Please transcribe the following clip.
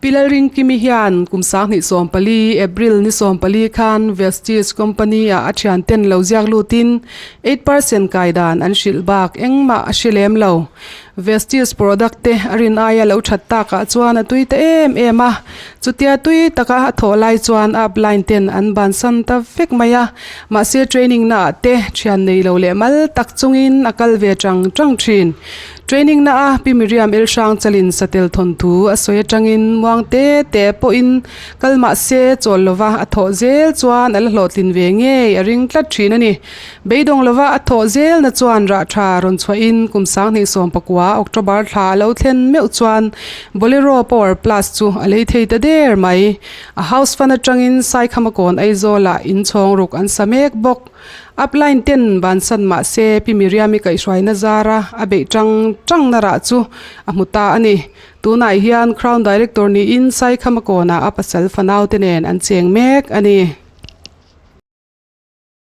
Pi Lalrinkimi hian kum 2014 April ni 14 khan Vestige Company ah a thianten lo ziak lutin 8% kai dan an hrilh bak engmah a hre lem lo. Vestige product te a rin aia lo that takah chuan a tui ta em em a, chutia tui taka a thawh lai chuan upline ten an bansan ta vek mai a, mahse training na ah te thian nei lo leh mal tak chungin a kal ve chang chang thin. Training na a Pi Miriam Elhrang chalin satel thawnthu a sawi atangin muang te te pawhin kal mahse chawl lova a thawh zel chuan a la hlawhtlin ve ngei a ring tlat thin a ni. Beidawng lova a thawh zelna chuan rah tha rawn chhuahin kum 2019 October thla a lo thlen meuh chuan Bolero Power Plus chu a lei thei ta der mai. A house fund atangin Saikhamakawn Aizawlah inchhawng ruk an sa mek bawk. Upline ten bansan mah se Pi Miriam-i kaihhruaina zara a beih tang tangna rah chu a hmu ta a ni. Tunah hian Crown Director niin Saikhamakawnah a pasal fanau te nen an cheng mek a ni.